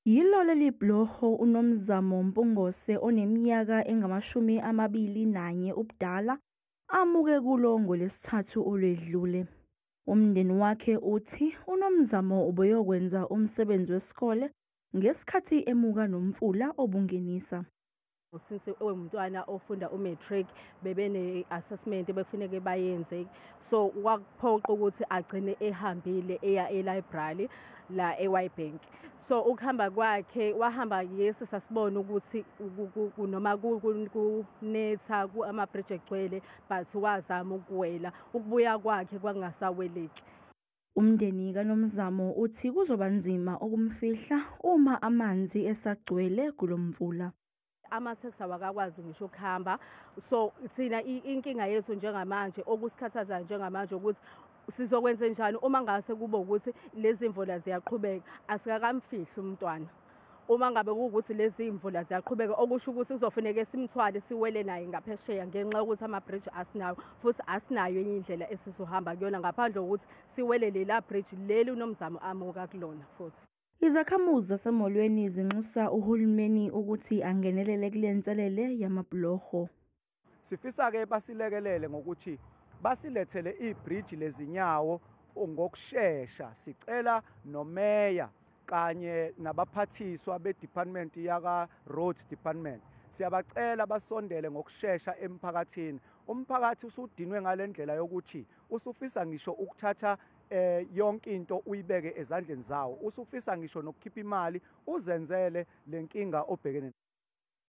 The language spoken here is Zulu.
Yilo leli bhuloho uNomzamo Mpungose oneminyaka engama-21 ubudala amuke kulo ngoLwesithathu olwedlule. Umndeni wakhe uthi uNomzamo ubeyokwenza umsebenzi wesikole ngesikhathi emuka nomfula obungenisa. Since ewumntwana ofunda u-matric, bebene-assessment bekufuneke bayenze, so kwakuphoqa ukuthi agcine ehambile eya e-library la e-Wyebank. So ukuhamba kwakhe wahamba, yes, sasibona ukuthi noma kunetha, ama-bridge egcwele, but wazama ukuwela. Ukubuya kwakhe kwakungasaweleki. Umndeni kaNomzamo uthi kuzoba nzima ukumfihla uma amanzi esagcwele kulo mfula. Ama-taxi awakakwazi ngisho ukuhamba, so thina inkinga yethu njengamanje, okusikhathazayo njengamanje, ukuthi sizokwenze njani uma ngase kube ukuthi lezi mvula ziyaqhubeka. Asikakamfihli umntwana. Uma ngabe kuwukuthi lezi mvula ziyaqhubeka, okusho ukuthi kuzofuneka simthwale siwele naye ngaphesheya, ngenxa yokuthi ama-bridge asinawo, futhi asinayo enye indlela esizohamba kuyona ngaphandle kokuthi siwele lela bridge leli uNomzamo amuka kulona futhi. Izakhamuzi zaseMolweni zinxusa uhulumeni ukuthi angenelele kule nselele yamabhuloho. Sifisa-ke basilekelele ngokuthi basilethele ibhriji lezinyawo ngokushesha. Sicela nomeya kanye nabaphathiswa be-department yaka-Roads Department, siyabacela basondele ngokushesha emphakathini. Umphakathi usudinwe ngale ndlela yokuthi usufisa ngisho ukuthatha yonke into uyibeke ezandleni zawo, usufisa ngisho nokukhipha imali uzenzele lenkinga obhekene.